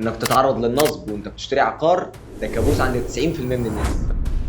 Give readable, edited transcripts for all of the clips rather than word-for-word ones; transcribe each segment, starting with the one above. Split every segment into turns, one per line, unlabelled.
انك تتعرض للنصب وانت بتشتري عقار ده كابوس عند 90% من الناس.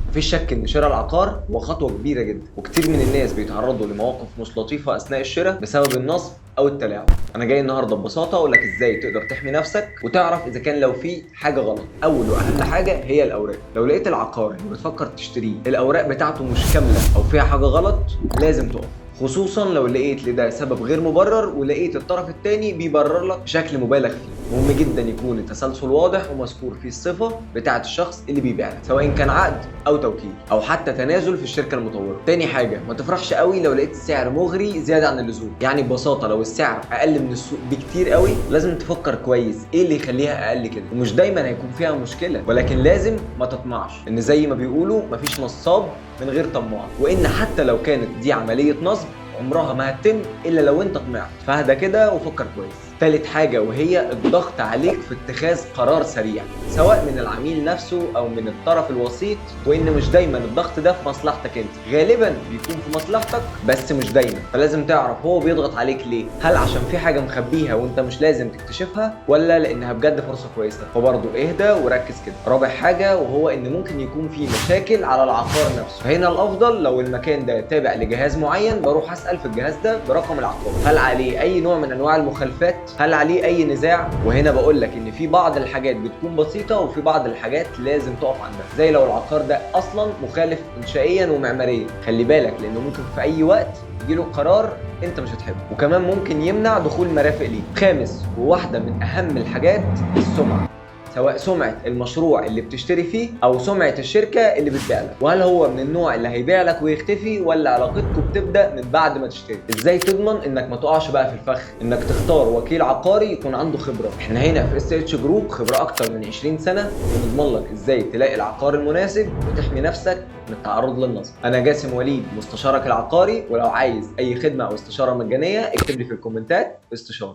مفيش شك ان شراء العقار هو خطوة كبيرة جدا، وكتير من الناس بيتعرضوا لمواقف مش لطيفة اثناء الشراء بسبب النصب او التلاعب. انا جاي النهارده ببساطة اقول لك ازاي تقدر تحمي نفسك وتعرف اذا كان لو في حاجة غلط. اول واهم حاجة هي الاوراق. لو لقيت العقار اللي بتفكر تشتريه الاوراق بتاعته مش كاملة او فيها حاجة غلط لازم تقف، خصوصا لو لقيت لده سبب غير مبرر ولقيت الطرف الثاني بيبرر لك بشكل مبالغ فيه. مهم جدا يكون التسلسل واضح ومذكور فيه الصفة بتاعه الشخص اللي بيبيع لك، سواء كان عقد او توكيل او حتى تنازل في الشركة المطوره. تاني حاجة، ما تفرحش قوي لو لقيت السعر مغري زيادة عن اللزوم. يعني ببساطة لو السعر اقل من السوق بكتير قوي لازم تفكر كويس ايه اللي يخليها اقل كده، ومش دايما هيكون فيها مشكلة، ولكن لازم ما تطمعش، ان زي ما بيقولوا مفيش نصاب من غير طماع، وان حتى لو كانت دي عملية نصب عمرها ما هتتم الا لو انت طمعت. فاهدى كده وفكر كويس. تالت حاجة وهي الضغط عليك في اتخاذ قرار سريع، سواء من العميل نفسه او من الطرف الوسيط، وان مش دايما الضغط ده في مصلحتك انت، غالبا بيكون في مصلحتك بس مش دايما. فلازم تعرف هو بيضغط عليك ليه، هل عشان في حاجة مخبيها وانت مش لازم تكتشفها، ولا لانها بجد فرصة كويسة. فبرضه اهدى وركز كده. رابع حاجة وهو ان ممكن يكون في مشاكل على العقار نفسه. فهنا الافضل لو المكان ده تابع لجهاز معين بروح اسال في الجهاز ده برقم العقار، هل عليه اي نوع من انواع المخالفات، هل عليه اي نزاع. وهنا بقول لك ان في بعض الحاجات بتكون بسيطة وفي بعض الحاجات لازم تقف عندها، زي لو العقار ده اصلا مخالف انشائيا ومعماريا، خلي بالك لانه ممكن في اي وقت يجيله قرار انت مش هتحبه، وكمان ممكن يمنع دخول مرافق ليه. خامس وواحدة من اهم الحاجات، السمعة، سواء سمعة المشروع اللي بتشتري فيه أو سمعة الشركة اللي بتبيع لك، وهل هو من النوع اللي هيبيع لك ويختفي ولا علاقتكم بتبدأ من بعد ما تشتري. ازاي تضمن انك ما تقعش بقى في الفخ؟ انك تختار وكيل عقاري يكون عنده خبرة. احنا هنا في SH Group خبرة اكتر من 20 سنة، بنضمن لك ازاي تلاقي العقار المناسب وتحمي نفسك من التعرض للنصب. انا جاسم وليد مستشارك العقاري، ولو عايز اي خدمة او استشارة مجانية اكتب لي في الكومنتات استشارة.